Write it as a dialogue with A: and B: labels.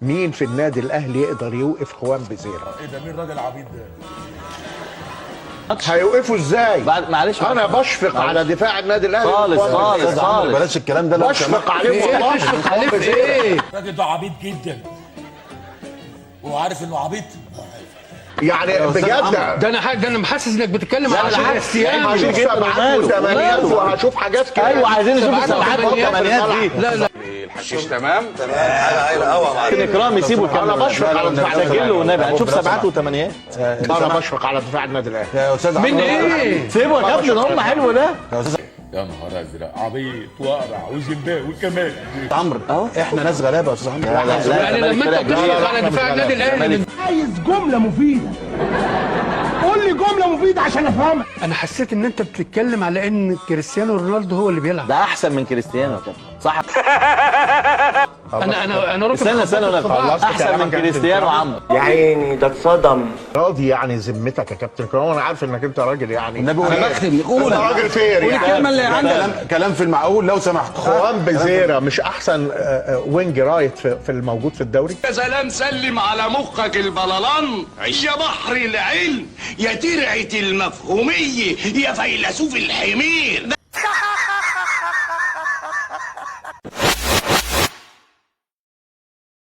A: مين في النادي الاهلي يقدر يوقف خوان بيزيرا؟
B: ايه ده؟ مين الراجل العبيط ده؟
A: هيوقفوا ازاي؟
C: بعد معلش.
A: انا بشفق على دفاع النادي الاهلي
C: خالص
A: وخوان
C: خالص
A: بيزيرا.
C: خالص.
D: بلاش الكلام ده لو
A: بشفق
D: سمحت.
A: عليهم والله.
E: تشفق عليه في ايه؟
B: الراجل ده عبيط جدا. هو عارف انه عبيط؟
A: يعني بجد
E: ده انا محسس انك بتتكلم على كريستيانو.
A: هشوف سبعات وثمانيات وهشوف حاجات كده.
C: ايوه، عايزين نشوف
E: سبعات
C: السبعات
E: وثمانيات.
C: والثمانيات دي.
E: لا لا.
F: الحشيش تمام.
C: اكرام يسيبه يكمل.
A: انا بشفق على دفاع النادي
C: سجل له
A: الاهلي.
C: والنبي، هنشوف سبعات وثمانيات.
A: انا بشفق على دفاع النادي الاهلي.
D: يا استاذ
E: من
D: عمرو.
E: ايه؟
C: سيبه يا كابتن، هم حلو ده.
D: يا استاذ
B: يا نهار ازرق، عبيط واقرع وزيمباوي كمان.
D: عمرو، احنا ناس غلابة يا استاذ عمرو.
C: لا لا لا.
E: يعني لما انت بتشفق على دفاع النادي الاهلي من
G: عايز جملة مفيدة، قول لي جملة مفيدة عشان افهمك.
E: انا حسيت ان انت بتتكلم على ان كريستيانو رونالدو هو اللي بيلعب.
C: ده احسن من كريستيانو يا كابتن، صح؟
E: انا رافض.
C: استنى استنى والنبي.
A: خلصت
C: احسن
A: كلامك
C: من
A: يا كابتن.
C: كريستيانو عمرو.
G: يا عيني ده اتصدم.
A: راضي يعني ذمتك يا كابتن كرام، انا عارف انك انت راجل يعني
D: النبي قول.
F: انا بختم. قول.
A: انت راجل fair
F: قول
A: يعني.
F: الكلمة اللي عندك.
D: كلام في المعقول لو سمحت.
A: خوان بيزيرا مش احسن wing right في الموجود في الدوري؟
F: يا سلام، سلم على مخك البلالان، يا بحر العلم، يا ترعة المفهومية، يا فيلسوف الحمير.